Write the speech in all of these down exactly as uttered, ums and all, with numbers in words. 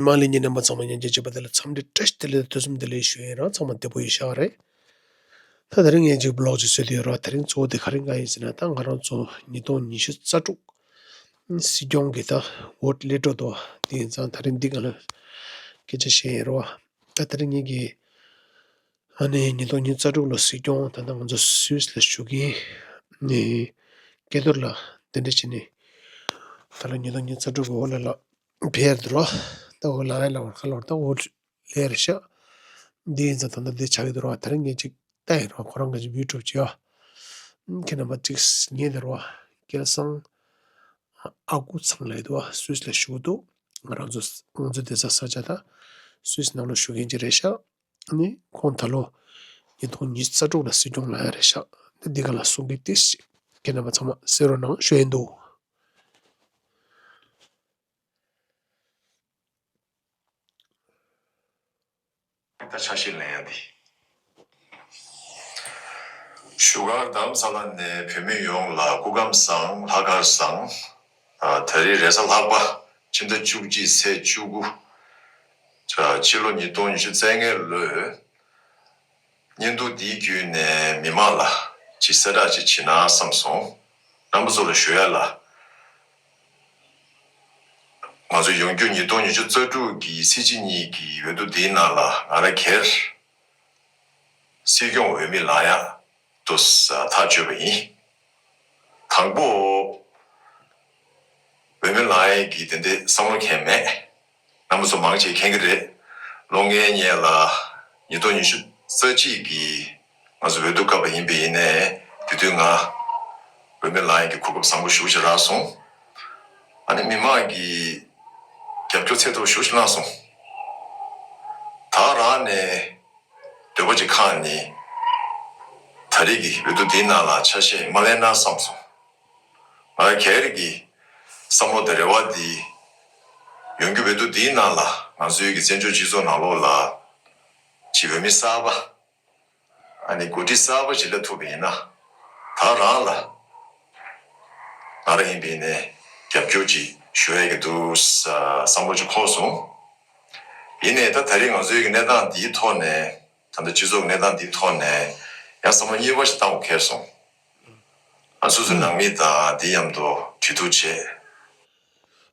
མི་མང་ལྷན་རྒྱས་རྣམ་པ་ཚང་མ་མཉམ་མཇལ་བྱེད་པ་དེ་ལ་འཚམས་འདྲི་བཀྲ་ཤིས་བདེ་ལེགས་དང་ཐུགས་རྗེ་ཆེ་ལ་ཞུ་ཡིན། རང་ཚང་མ་བདེ་པོ་ཡོད་ཤག་རེད། ད་དེ་རིང་ངས་ཅིག་བི་ལོག་ཅིག་བཟོས་བསྡད་ཡོད་རེད་བ། དེ་རིང་གཙོ་བོ་དེ་ག་རེ་གང་ཡིན་ཟེར་ན། ད་ང་རང་ཚོ་ཉིས་སྟོང་ཉི་ཤུ་རྩ་དྲུག་སྲིད་སྐྱོང་གི་ད་འོས་སླེབས་འགྲོ་འདུག་བ། དེ་ཡིན་ཙང་ད་རིང་འདི་སྒང་ལ་སྐད་ཆ་བཤད་ཡིན་རེད་བ། ད་དེ་རིང་ངེད་ཀྱིས་ཨ་ནི་ཉིས་སྟོང་ཉི་ཤུ་རྩ་དྲུག་ལ་སྲིད་སྐྱོང་ད་ལྟ་ང་ཚོ་སུད་སི་ལ་བཞུགས་མཁན་ནི་སྐལ་རྡོར་ལགས་དེ་འདྲ་བྱས་ནས། ད་ལོ་ཉིས་སྟོང་ཉི་ཤུ་རྩ་དྲུག་གི་འོས་ལ་ལ་ཕེབས་འདུག་ར། ད་འོས་ལངས་ཡ་ལ་བར་ཁ་ལོར་ད་འོས་ལེ་རེད་ཤག་འདི་ཡིན་ཙང་ད་ལྟ་འདི་ཆགས་ཀྱི་འདུག་ར། དེ་རིང་ངས་ཅིག་ལྟ་ཡིན་ར། ཁོ་རང་གི་ཅིག་ཡུ་ཊུབ་ཅིག་ཡོད། ཁྱེད་རྣམ་པ་ཅིག་ཉན་དེ་ར། སྐལ་བཟང་ཨ་ཀུ་ཚང་ལབ་འདུག་བ། སུད་སི་ལ་བཞུགས་འདུག་ང་རང་ཚོ་དབང་འཛིན་བསྡད་ས་ས་ཆ་ད་སུད་སི་ནང་ལ་བཞུགས་མཁན་ཅིག་རེད་ཤག་ཨ་ནི་ཁོང་ད་ལོ་ཉིས་སྟོང་ཉི་ཤུ་རྩ་དྲུག་ལ་སྲིད་སྐྱོང་ལངས་ཡ་རེད་ཤག་འདི་འདི་ག་ལ་གསུང་གི་ཏིས་ཅིག་ཁྱེད་རྣམ་པ་ཚང་མ་གསན་རོགས་གནང་ཞུ་ཡིན་འདུག་ད་ཆ་ཤས་ལེན་ཡ་འདི། བཞུགས་སྒར་རྡ་རམ་ས་ལ་ནས་བོད་མི་ཡོངས་ལ་སྐུ་ཁམས་བཟང་ལྷག་དཀར་བཟང་། ཨ། ད་རེས་རེས་གཟའ་ལྷག་པ་ཕྱི་ཟླ་བཅུ་གཅིག་ཚེས་བཅུ་དགུ། ཕྱི་ལོ་ཉིས་སྟོང་ཉི་ཤུ་རྩ་ལྔའི་ལོའི་བརྙན་ཐུང་འདིའི་བརྒྱུད་ནས་མི་མང་ལ་ཅིག་གསལ་བསྒྲགས་ཅིག་བྱེད་ན་བསམ་སོང་། རྣམ་པ་ཚོ་ལ་ཞུ་ཡ་ལ། ང་ཚོ་ཡོང་རྒྱུ་ཉིས་སྟོང་ཉི་ཤུ་རྩ་དྲུག་གི་ཚེས་གཅིག་གཉིས་ཀྱི་འོས་བསྡུ་འདིའི་ནང་ལ་ང་རང་སྒེར་སྲིད་སྐྱོང་འོས་མི་ལངས་ཡག་ཏུ་ཐག་གཅོད་པ་ཡིན། དང་པོ་འོས་མི་ལངས་ཡག་གི་དེ་འདྲའི་བསམ་བློ་འཁྱེར་མེད། རྣམ་པ་ཚོ་མང་ཆེ་མཁྱེན་གྱི་རེད། ལོ་ལྔའི་སྔོན་ལ་ཉིས་སྟོང་ཉི་ཤུ་རྩ་གཅིག་གི་ང་ཚོ་འོས་བསྡུ་བཀག་པ་ཡིན་པས། ཡིན་ནའི་དེ་དུས་ང་འོས་མི་ལངས་ཡག་གི་གོ་སྐབས་བཟང་པོ་ཞེ་པོ་ཅིག་རག་སོང་། ཨ་ནི་མི་མང་གི་རྒྱབ་སྐྱོར་ཚད་མཐོ་ཞེ་པོ་ཅིག་གནང་སོང་། ད་རང་ནས་འདོད་པ་ཅིག་ཁེངས་ནས་ད་རེས་ཀྱི་འོས་བསྡུ་འདིའི་ནང་ལ་ཆ་ཤས་མ་ལེན་ན་བསམ་སོང་། ང་སྒེར་གྱི་བསམ་བློ་དང་རེ་བ་འདི། ཡོང་རྒྱུ་འོས་བསྡུ་འདིའི་ནང་ལ་ང་ཚོའི་གི་བཙན་བྱོལ་སྤྱི་ཚོགས་ནང་ལོགས་ལ་ཅིག་འོས་མི་གསར་པ་ཨ་ནི་འགོ་ཁྲིད་གསར་པ་ཅིག་སླེབས་ཐུབ་པ་ཡིན་ན། ད་རང་ལ་ང་རང་ཡིན་པ་ཡིན་ནའི་རྒྱབ་སྐྱོར་ཅིག་ཞུ་ཡག་གི་འདུག་བསམ་བློ་ཅིག་འཁོར་སོང་། ཡིན་ནའི་ད་ད་རེས་ང་ཚོའི་གི་གནས་སྟངས་འདིའི་ཐོག་ནས། ད་ལྟ་སྤྱི་ཚོགས་གནས་སྟངས་འདིའི་ཐོག་ནས་ཡང་བསམ་བློ་གཉིས་པ་ཞིག་བཏང་དགོས་ཁེལ་སོང་། ང་སོ་སོའི་ནང་མི་དང་འདི་མཉམ་དུ་གྲོས་བསྡུར་བྱས།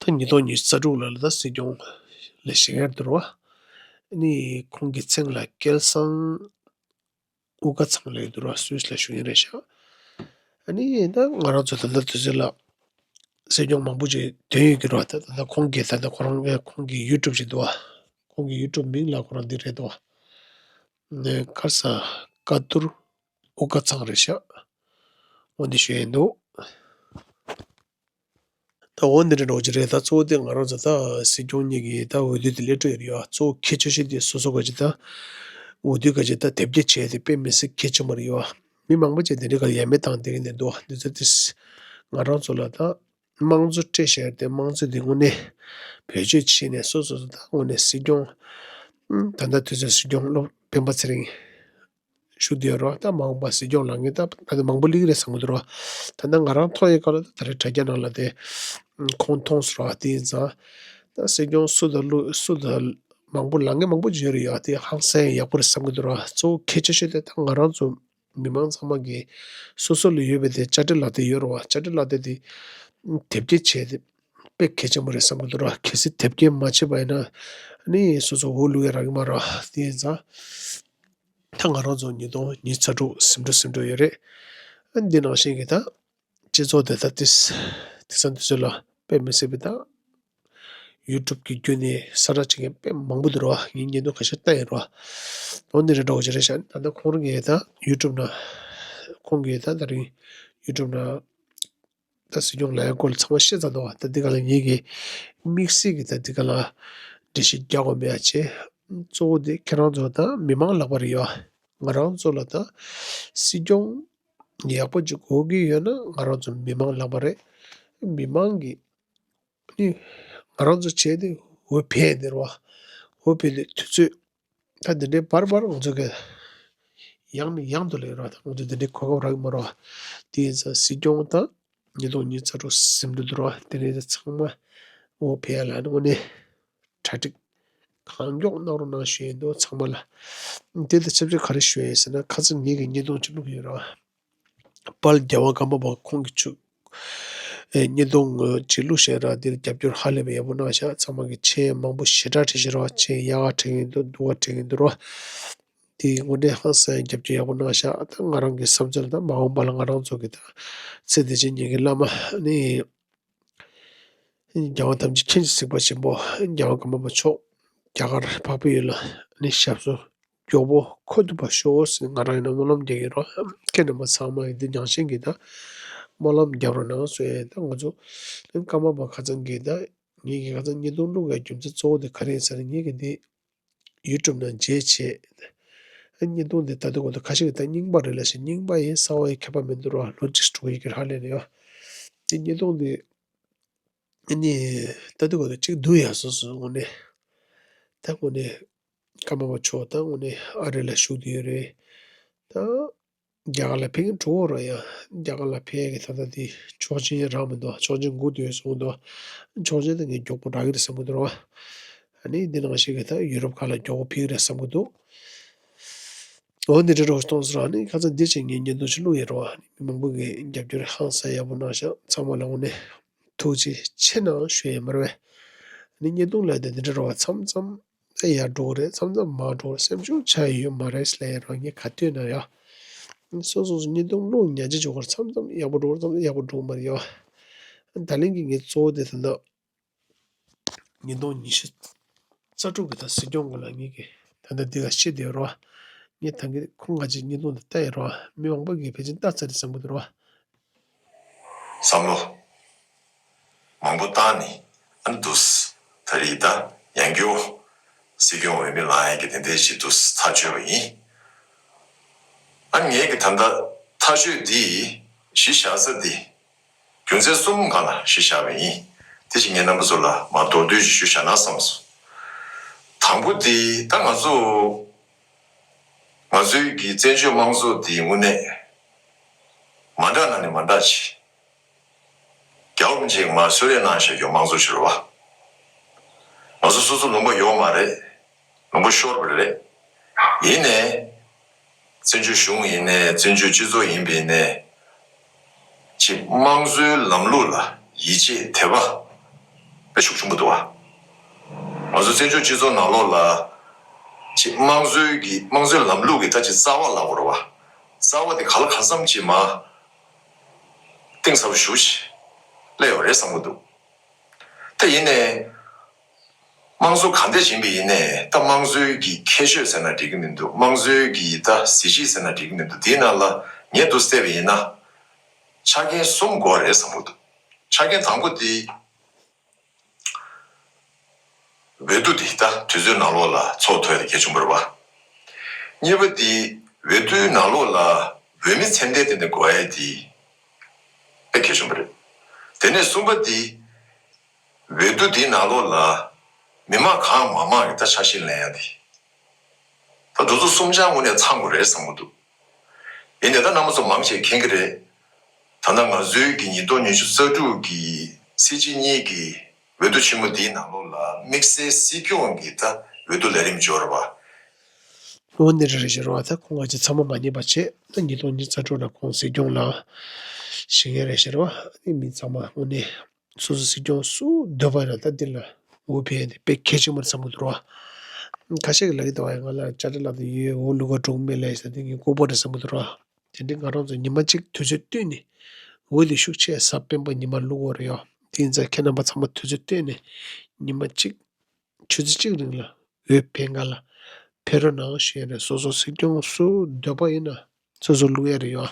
ད་ཉིས་སྟོང་ཉི་ཤུ་རྩ་དྲུག་ལ་ལ་ད་སྲིད་སྐྱོང་ལས་བྱེད་མཁན་འདུག་ར། ཨ་ནི་ཁོང་གི་མཚན་ལ་སྐལ་བཟང་དབུ་དཀར་ཚང་ལབ་ཀྱི་འདུག་ར། སུད་སི་ལ་བཞུགས་མཁན་རེད་ཤག་ཨ་ནི་ད་ང་རང་ཚོ་ད་ལྟ་དུས་ཚོད་ལ་སྲིད་སྐྱོང་མང་པོ་ཅིག་ཐོན་ཡོད་ཀྱི་ར། ད་ད་ལྟ་ཁོང་གི་ད་ལྟ་ཁོ་རང་ཁོང་གི་ཡུ་ཊུབ་ཅིག་འདུག་བ། ཁོང་གི་ཡུ་ཊུབ་མིང་ལ་ཁོ་རང་འདི་རེད་འདུག་བ། ནས་ཁར་ས་ཀ་ཏུར་ཨོ་ཀ་ཚང་རེད་ཤག་འོ་འདི་ཞུ་ཡིན་འདུག་ད་འོ་འདི་འདྲ་འདྲ་བོ་ཅིག་རེད། ད་གཙོ་བོ་དེ་ང་རང་ཚོ་ད་སྲིད་སྐྱོང་གཉིས་ཀྱི་ད་འོས་བསྡུ་དེ་སླེབས་འགྲོ་ཡོད་རེད་ཡ། གཙོ་བོ་གལ་ཆེ་ཤོས་དེ་སོ་སོ་ག་ཅིག་ད་འོས་བསྡུ་ག་ཅིག་ད་དེབ་སྐྱེལ་བྱས་ཏེ་དཔེ་མི་སྲིད་གལ་ཆེན་པོ་རེད་ཡ། མི་མང་པོ་ཅིག་དེ་འདྲའི་ག་ལ་ཡ་མེད་བཏང་བསྡད་ཀྱི་འདུག་འདི་ཚོ་དེ་ང་རང་ཚོ་ལ་ད་དམངས་གཙོ་སྤྲད་བཞག་དེ་དམངས་གཙོ་དེ་དངོས་གནས་བེད་སྤྱོད་བྱས་ནས་སོ་སོ་སོ་ད་དངོས་གནས་སྲིད་སྐྱོང་ད་ལྟ་དུས་ཚོད་སྲིད་སྐྱོང་སློབ་སྤེན་པ་ཚེ་རིང་ཞུ་བསྡད་ཡོད་རེད་བ། ད་མ་འོངས་པ་སྲིད་སྐྱོང་ལངས་མཁན་ད་ད་ནི་མང་པོ་སླེབས་ཀྱི་རེད་བསམ་གྱི་འདུག་ར། ད་ལྟ་ང་རང་མཐོང་ཡས་སྐབས་ལ་ད་ད་རེས་དྲ་རྒྱ་ནང་ལ་དེ་ཁོང་མཐོང་སོང་ར། དེ་ཡིན་ཙང་ད་སྲིད་སྐྱོང་སུ་དང་བླུག་སུ་དང་མང་པོ་ལངས་མཁན་མང་པོ་ཅིག་ཡོད་རེད་ཡ། དེ་ཧང་སང་ཡག་པོ་རེད་བསམ་གྱི་འདུག་ར། གཙོ་བོ་གལ་ཆེ་ཤོས་དེ་ད་ང་རང་ཚོ་མི་མང་ཚང་མ་གི་སོ་སོ་ལ་ཡོད་པའི་དེ་བཅའ་ཁྲིམས་ལག་དེབ་ཡོད་རེད་བ། བཅའ་ཁྲིམས་ལག་དེབ་དེ་དེབ་སྐྱེལ་བྱས་ཏེ་དཔེ་གལ་ཆེན་པོ་རེད་བསམ་གྱི་འདུག་ར། གལ་སྲིད་དེབ་སྐྱེལ་མ་བྱས་པ་ཡིན་ན་ནི་སོ་སོ་འོས་བླུག་ཡ་རག་གི་མ་རེད་བ། དེ་ཡིན་ཙང་། ད་ང་རང་ཚོ་ཉིས་སྟོང་ཉི་ཤུ་རྩ་དྲུག་ཟིན་འགྲོ་ཟིན་འགྲོ་ཡོད་རེད། ཨ་འདི་ནང་བཞིན་གྱི་ད་སྤྱི་ཚོགས་དེ་ད་ཏིས་དེང་སང་དུས་ཚོད་ལ་དཔེ་མི་སྲིད་པའི་ད་ཡུ་ཊུབ་ཀྱི་བརྒྱུད་ནས་གསལ་བསྒྲགས་བྱེད་མཁན་དཔེ་མང་པོ་འདུག་ར་བ། ངས་བརྙན་ཐུང་ཁ་ཤས་བལྟས་ཡིན་ར་བ། འོ་འདི་རེད་འདྲ་བོ་ཅིག་རེད་ཤག་ད་ལྟ་ཁོང་རང་གིས་ད་ཡུ་ཊུབ་ནང་ཁོང་གིས་ད་ད་རིང་ཡུ་ཊུབ་ནང་ད་སྲིད་སྐྱོང་ལངས་ཡ་སྐོར་ལ་ཚང་མ་བཤད་ཚར་འདུག་བ། ད་འདི་ག་ལ་ངེད་ཀྱིས་དམིགས་བསལ་གྱི་ད་འདི་ག་ལ་འགྲེལ་བཤད་རྒྱག་དགོས་མེད་ཡ་བྱས། གཙོ་བོ་དེ་ཁྱེད་རང་ཚོ་ད་མི་མང་ལག་པ་རེད་ཡ། ང་རང་ཚོ་ལ་ད་སྲིད་སྐྱོང་ཡག་པོ་ཅིག་དགོས་ཀྱི་ཡོད་ན་ང་རང་ཚོ་མི་མང་ལག་པ་རེད། མི་མང་གིས་ནི་ང་རང་ཚོ་བྱས་ཏེ་འོས་འཕེན་ནས་རེད་བ། འོས་འཕེན་ནས་དུས་ཚོད་ད་འདི་འདྲའི་བར་བར་ང་ཚོ་གི་ཡང་ནས་ཡང་དུ་ལས་ར། ད་ང་ཚོ་འདི་འདྲའི་གོ་སྐབས་རག་གི་མ་རེད་བ། དེ་ཡིན་ཙང་སྲིད་སྐྱོང་དང་ཉིས་སྟོང་ཉི་ཤུ་རྩ་དྲུག་ཟིན་འགྲོ་འདུག་ར། དེ་ནས་ཚང་མ་འོས་འཕེན་ཡ་ལ་ནི་དངོས་གནས་གྲ་སྒྲིག་ གང་མགྱོགས་གནང་རོགས་གནང་ཞུ་ཡས་འདུག་ཚང་མ་ལ། དེ་དང་ཆབས་ཅིག་ག་རེ་ཞུ་ཡས་ཟེར་ན། ཁ་སང་ངེད་ཀྱིས་བརྙན་ཐུང་ཅིག་བླུགས་ཡོད་ར། དཔལ་རྒྱལ་བ་ཀརྨ་པ་ཁོང་གིས་ཆུ་ཨེ་བརྙན་ཐུང་ཅིག་བླུགས་བཞག་ར། འདིར་རྒྱབ་སྐྱོར་ཧ་ལས་པའི་ཡག་པོ་གནང་ཤག་ཚང་མ་གིས་མཆན་མང་པོ་ཞེ་དྲག་བྲིས་ཤག་ར། མཆན་ཡག་ག་བྲིས་ཀྱི་འདུག་སྡུག་ག་བྲིས་ཀྱི་འདུག་ར། དེ་དངོས་གནས་ཧང་སང་རྒྱབ་སྐྱོར་ཡག་པོ་གནང་ཤག་ད་ང་རང་གི་བསམ་ཚུལ་ད་མ་འོངས་པ་ལ་ང་རང་ཚོ་གི་ད་ཚེ་འདི་ཕྱི་གཉིས་ཀྱི་བླ་མ་ནི། རྒྱལ་དབང་ཐམས་ཅད་མཁྱེན་ཅིང་གཟིགས་པ་ཆེན་པོ་རྒྱལ་བ་ཀརྨ་པ་མཆོག་རྒྱ་གར་འཕགས་པའི་ཡུལ་ལ་ནི་ཞབས་སོར་མགྱོགས་པོ་འཁོད་ཐུབ་པ་ཤོག་ཟེར་ང་རང་ཡིན་ན་སྨོན་ལམ་རྒྱག་གི་ཡིན་རོ། ཁྱེད་རྣམ་པ་ཚང་མ་ཡིན་དུས་རྒྱང་ཤིང་གི་ད་སྨོན་ལམ་རྒྱབ་རོགས་གནང་ཟེར། ད་ང་ཚོ་ཀརྨ་པ་ཁ་སང་གི་ད་ངེད་ཀྱི་ཁ་སང་བརྙན་ཐུང་བླུགས་པའི་རྒྱུ་མཚན་གཙོ་བོ་དེ་ག་རེ་ཡིན་ཟེར་ན། ངེད་ཀྱི་འདི་ཡུ་ཊུབ་ནང་མཇལ་བྱས། ཨ་བརྙན་ཐུང་འདི་ལྟ་དུས་གོ་ད་ཁ་ཤས་ཀྱིས་ད་རྙིང་པ་རེད་ལབ་ཤག་རྙིང་པ་ཡིན་གསར་པ་ཡིན་ཁྱད་པར་མི་འདུག་ར། ལོ་གཅིག་དྲུག་ཡི་གེར་ཧ་ལས་ནས་ཡོད། འདི་བརྙན་ཐུང་འདི་ཨ་ནི་ལྟ་དུས་གོ་ད་གཅིག་བསྡུར་ཡག་སོ་སོ་དངོས་གནས། ད་དངོས་གནས་ཀརྨ་པ་མཆོག་ད་དངོས་གནས་ཨ་རི་ལ་བཞུགས་བསྡད་ཡོད་རེད། ད་རྒྱ་གར་ལ་ཕེབས་མཁན་གྲོགས་པོ་ར་ཡ། རྒྱ་གར་ལ་ཕེབས་ཡག་གི་ད་ལྟ་དེ་ཆོག་མཆན་རག་མི་འདུག་ཆོག་མཆན་སྒུག་བསྡད་ཡོད་གསུངས་འདུག་ཆོག་མཆན་དེ་ངས་མགྱོགས་པོ་རག་གི་རེད་བསམ་གྱི་འདུག་ར། ཨ་ནི་འདི་ནང་བཞིན་གྱི་ད་ཡུ་རོབ་ཁག་ལ་མགྱོགས་པོ་ཕེབས་ཀྱི་རེད་བསམ་གྱི་འདུག་འོ་འདི་འདྲ་རོགས་གཏོང་ཟེར་ར། ཨ་ནི་ཁ་སང་འདི་བྱས་ངས་བརྙན་ཐུང་ཞིག་བླུགས་ཡོད་ར། ཨ་ནི་མི་མང་པོ་གིས་རྒྱབ་སྐྱོར་ཧང་སང་ཡག་པོ་གནང་ཤག་ཚང་མ་ལ་དངོས་གནས་ཐུགས་རྗེ་ཆེ་གནང་ཞུ་ཡས་མ་རེད་པས། ཨ་ནི་བརྙན་ཐུང་ལབ་དེ་འདི་འདྲ་རོགས་མཚམས་མཚམས་ཨེ་ཡར་འགྲོ་གི་རེད། མཚམས་མཚམས་མར་འགྲོ་གི་རེད། སེམས་ཤུགས་ཆག་ཡོད་མ་རེད་ལབ་ཡ་རང་ཉིད་ག་དུས་ན་ཡ། སོ་སོ་སོ་བརྙན་ཐུང་བླུགས་ཉག་ཅིག་འཇོག་གི་རེད། མཚམས་མཚམས་ཡག་པོ་འགྲོ་གི་རེད། མཚམས་མཚམས་ཡག་པོ་འགྲོ་གི་མ་རེད་ཡ། ད་ལན་གྱི་ངའི་གཙོ་བོ་དེ་ད་ལྟ་བརྙན་ཐུང་ཉི་ཤུ་རྩ་དྲུག་གི་ད་སྲིད་སྐྱོང་སྐོར་ལ་ངེད་ཀྱིས་ད་ལྟ་འདི་ག་བཤད་བསྡད་ཡོད་རེད་པ། ངས་ད་གིན་ཁོང་ཁ་ཅིག་བརྙན་ཐུང་དེ་ལྟ་ཡོད་རེད་པ། མི་མང་པོ་གིས་ཕལ་ཆེར་ལྟ་ཚར་རེད་བསམ་གྱི་འདུག་རེད་པ། བསམ་བློ་མང་པོ་བཏང་ནས་ཨ་ནི་འདུག་ད་རེས་ད་ཡང་བསྐྱར་སྲིད་སྐྱོང་འོས་མི་ལངས་ཡག་གི་དེ་འདྲའི་ཞིག་འདུག་ཐག་གཅོད་པ་ཡིན། ཨ་ངས་ཀྱི་ད་ལྟ་ཐག་གཅོད་འདི་གཞི་བཞག་ས་འདི་རྒྱུ་མཚན་གསུམ་སྒང་ལ་གཞི་བཞག་པ་ཡིན། དེ་བཞིན་ངས་རྣམ་པ་ཚོ་ལ་མར་མདོར་བསྡུས་ཤིག་ཞུས་བཞག་ན་བསམ་སོང་། དང་པོ་འདི་ད་ང་ཚོ་ང་ཚོའི་གི་བཙན་བྱོལ་དམངས་གཙོ་འདི་དངོས་གནས་མ་འདྲ་ན་ནི་མ་འདྲ་ཅིག་རྒྱལ་བ་རིན་པོ་ཆེས་མར་གསོལ་རས་གནང་བཞག་རྒྱུ་དམངས་གཙོ་ཞིག་རེད་པ། ང་ཚོ་སོ་སོ་ལུང་པ་ཡོད་མ་རེད། ལུང་པ་ཤོར་བ་རེད། ཡིན་ནའི་བཙན་བྱོལ་གཞུང་ཡིན་ནའི་བཙན་བྱོལ་སྤྱི་ཚོགས་ཡིན་པ་ཡིན་ནའི་ཅིག་དམངས་གཙོའི་ལམ་ལུགས་ལ་ཡིད་ཆེས་དད་པ་དཔེ་ཤུགས་ཆེན་པོ་འདུག་པ། ང་ཚོ་བཙན་བྱོལ་སྤྱི་ཚོགས་ནང་ལོགས་ལ་ཅིག་དམངས་གཙོའི་གི་དམངས་གཙོའི་ལམ་ལུགས་ཀྱི་ད་ཅིག་རྩ་བ་ལབ་དགོས་རེད་པ། རྩ་བ་དེ་ག་ལ་གང་འཚམ་ཅིག་མར་གཏིང་ཟབ་པོ་ཞེ་པོ་ཅིག་སླེབས་ཡོད་རེད་བསམ་གྱི་འདུག་ད་ཡིན་ནའི་དམངས་གཙོ་གང་འདྲ་ཡིན་པ་ཡིན་ནའི་ད་དམངས་གཙོའི་གི་ཁྱད་ཆོས་ཟེར་ན་འགྲིག་གི་མི་འདུག་དམངས་གཙོའི་གི་ད་གཟི་བརྗིད་ཟེར་ན་འགྲིག་གི་མི་འདུག་དེའི་ནང་ལ་ངས་འདུག་བལྟས་པ་ཡིན་ན་ཆ་རྐྱེན་གསུམ་དགོས་རེད་བསམ་གྱི་འདུག་ཆ་རྐྱེན་དང་པོ་དེ། འོས་བསྡུ་འདི་ད་དུས་ཚོད་ནང་ལོགས་ལ་ཚོགས་ཐུབ་ཡ་དེ་གལ་ཆེན་པོ་རེད་པ། གཉིས་པ་འདི་འོས་བསྡུའི་ནང་ལོགས་ལ་འོས་མི་ཚད་ལྡན་དེ་འདྲ་དགོས་ཡ་དེ་དཔེ་གལ་ཆེན་པོ་རེད། དེ་ནས་གསུམ་པ་འདི་འོས་བསྡུ་འདིའི་ནང་ལོགས་ལ་མི་མང་གང་མང་མང་གི་ད་ཆ་ཤས་ལེན་ཡ་དེ། ད་དེ་ཚོ་གསུམ་ཆར་དངོས་གནས་ཚང་དགོས་རེད་བསམ་གྱི་འདུག་ཡིན་ནའི་ད་རྣམ་པ་ཚོ་མང་ཆེ་མཁྱེན་གྱི་རེད། ད་ལྟ་ང་ཚོའི་གི་ཉིས་སྟོང་ཉི་ཤུ་རྩ་དྲུག་གི་སྲིད་སྤྱི་གཉིས་ཀྱི་འོས་བསྡུ་ཆེན་མོ་འདིའི་ནང་ལོགས་ལ་དམིགས་བསལ་སྲིད་སྐྱོང་གི་ད་འོས་བསྡུ་ལས་རིམ་འབྱོར་བ། འོ་འདི་རེད་རེད་ཟེར་བ་ད་ཁོང་ང་ཚོ་ཚང་མ་མ་ཉེས་པ་བྱས་ད་ཉིས་སྟོང་ཉི་ཤུ་རྩ་དྲུག་ལ་ཁོང་སྲིད་སྐྱོང་ལ་བཞེངས་ཡ་རེད་ཟེར་བ་ཨ་ནི་མི་ཚང་མ་དངོས་གནས། སོ་སོ་སྲིད་སྐྱོང་སུ་འདོད་པ་ཡིན་ན་ད་འདི་ལ་འོས་འཕེན་ཡ་དེ་དཔེ་གལ་ཆེན་པོ་རེད་བསམ་གྱི་འདུག་ར། ཁ་ཤས་ཀྱིས་ལབ་ཀྱི་འདུག་བ། ང་ལ་དཔྱ་ཁྲལ་ལབ་དུས་ཡོད་འོས་བླུག་ག་འགྲོ་གི་མེད་ལབ་ཡ་ཟེར་དེ་ངས་ལྐུགས་པ་རེད་བསམ་གྱི་འདུག་ར། དེ་འདྲའི་ང་རང་ཚོ་ཉི་མ་གཅིག་དུས་ཚོད་བཏོན་ནས་འོས་དེ་ཤུགས་ཆེ་ས་སྤེན་པ་ཉི་མ་བླུག་དགོས་རེད་ཡ། དེ་ཡིན་ཙང་ཁྱེད་རྣམ་པ་ཚང་མ་དུས་ཚོད་བཏོན་ནས་ཉི་མ་གཅིག་ཆུ་ཚོད་གཅིག་རིང་ལ་འོས་འཕེན་ག་ལ་ཕེབས་རོགས་གནང་ཞུ་ཡ་རེད། སོ་སོ་སྲིད་སྐྱོང་སུ་འདོད་པ་ཡིན་ན་སོ་སོ་བླུག་ཡ་རེད་ཡོད།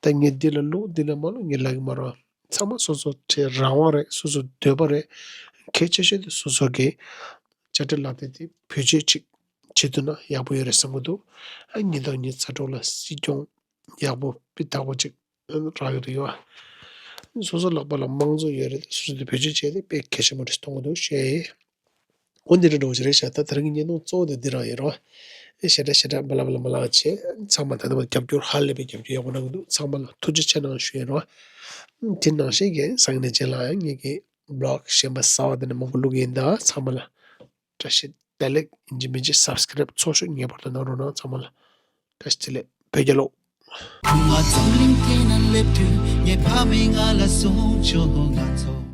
ད་ངས་འདི་ལ་བླུག་འདི་ལ་མ་བླུག་ངས་ལབ་ཀྱི་མ་རེད། ཚང་མ་སོ་སོ་ཁྲའི་རང་དབང་རེད། སོ་སོ་འདོད་པ་རེད། གལ་ཆེ་ཤོས་དེ་སོ་སོ་གི་དཔྱ་ཁྲལ་ལག་དེབ་དེ་བེད་སྤྱོད་ཅིག་བྱེད་ཐུབ་ན་ཡག་པོ་ཡོད་རེད་བསམ་གྱི་འདུག་ཨ་ཉིས་སྟོང་ཉི་ཤུ་རྩ་དྲུག་ལ་སྲིད་སྐྱོང་ཡག་པོ་སྤུས་དག་པོ་ཅིག་རག་གི་རེད་ཡོད། སོ་སོ་ལག་པ་ལ་དམངས་གཙོ་ཡོད་རེད། སོ་སོ་དེ་བེད་སྤྱོད་བྱས་ཏེ་དཔེ་གལ་ཆེན་པོ་རེད་མཐོང་གི་འདུག་ཞེས། འོ་འདི་འདྲ་འདྲ་བོ་ཞིག་རེད་ཤག་ད་དེ་རིང་གི་བརྙན་ཐུང་གཙོ་བོ་དེ་འདི་རང་ཡིན་རོ། ཨེ་ཞེ་དྲག་ཞེ་དྲག་མ་ལབ་ལ་མ་ལབ་བྱས་ཚང་མ་ད་ལྟ་བར་རྒྱབ་སྐྱོར་ཧ་ལས་པའི་རྒྱབ་སྐྱོར་ཡག་པོ་གནང་གི་འདུག་ཚང་མ་ལ་ཐུགས་རྗེ་ཆེ་གནང་ཞུ་ཡིན་རོ། དེ་ནང་བཞིན་གྱི་སང་ཉིན་རྗེས་ལ་ཡང་ངེད་ཀྱི་བི་ལོག་གཞན་པ་གསར་བ་དེ་འདྲ་མང་པོ་བླུག་གི་ཡིན། ད་ཚང་མ་ལ་བཀྲ་ཤིས། བདེ་ལེགས། ཡིན་གཅིག་མིན་གཅིག་སབ་སི་ཀ་རེབ་ཚོགས་ཤིག་ངེས་པར་དུ་གནང་རོགས་གནང་ཚང་མ་ལ། བཀྲ་ཤིས་བདེ་ལེགས། བོད་རྒྱལ་ལོ། ང་འཛམ་གླིང་འདི་ན་སླེབས་དུས་ངའི་ཕ་མས་ང་ལ་གསུངས་བྱུང་། ང་ཚོ་